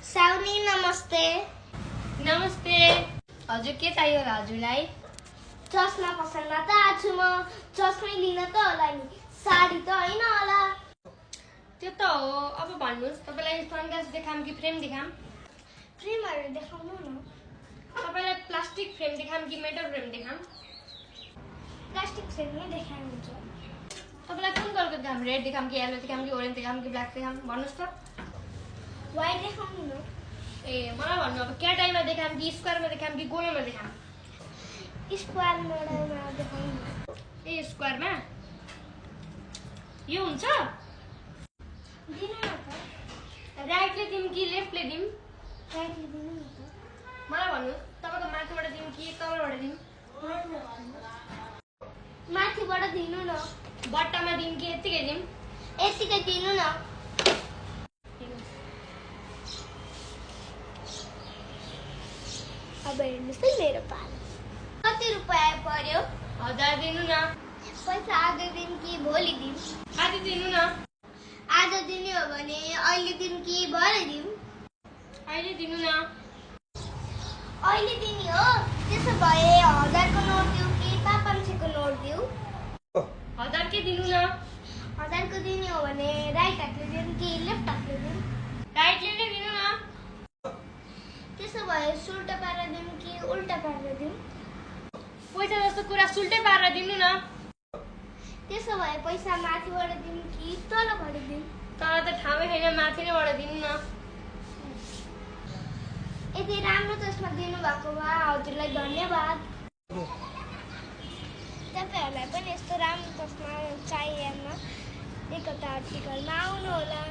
साउनी नमस्ते। नमस्ते। हजुर के चाहियो होला हजुरलाई? चस्मा पसलमा त आछु म, चस्मै लिन त होला नि, साडी त हैन होला। त्यो त हो, अब भन्नुस् तपाईलाई सनग्लास देखाम कि फ्रेम देखाम? फ्रेमहरु देखाउनु न। तपाईलाई प्लास्टिक फ्रेम देखाम कि मेटल फ्रेम देखाम? प्लास्टिक फ्रेम नै देखाए हुन्छ। तपाईलाई कुन कलरको देखाम? रेड देखाम कि येलो देखाम कि ओरेन्ज देखाम कि ब्ल्याक देखाम? भन्नुस् त। व्हाइट देखाउनु न। ए मलाई भन्नु अब क्याटाइमा देखाम कि स्क्वायरमा देखाम कि गोलैमा देखाम? स्क्वायर मोडलमा देखाउनु न। ए स्क्वायरमा? यो हुन्छ? दिनु न त। राइटले दिम कि लेफ्टले दिम? राइटले दिनु न त। मलाई भन्नु तपाईको माथिबाट दिम कि तलबाट दिम? माथिबाट दिनु न। बट्टामा दिम कि यतिकै दिम? यतिकै दिनु न। अब हेर्नुस् है मेरो पालो। कति रुपैयाँ पर्यो? 1000 दिनु न। पैसा आज दिन कि भोलि दिन? आज दिनु न। आज दिने हो भने अहिले दिन कि भरे दिन? अहिले दिनु न। अहिले दिने हो, त्यसो भए 1000 को नोट दिऊ कि 500 को नोट दिऊ? 1000 के दिनु न। 1000 को दिने हो भने राइट हातले दिउँ कि लेफ्ट हातले दिउँ? राइटले नै दिनु न। त्यसो भए सुल्टा पारेर दिउँ कि उल्टा पारेर दिउँ? पैसा जस्तो कुरा सुल्टै पारेर दिनु न। त्यसो भए पैसा माथिबाट दिउँ कि तलबाट दिउँ? तर त ठाउँै छैन, माथि नैबाट दिनु न। यति राम्रो चस्मा दिनुभएको भए हजुरलाई धन्यवाद। तपाईहरुलाई पनि यस्तो राम्रो चस्मा चाहिएमा एकता आर्टिकलमा आउनु होला।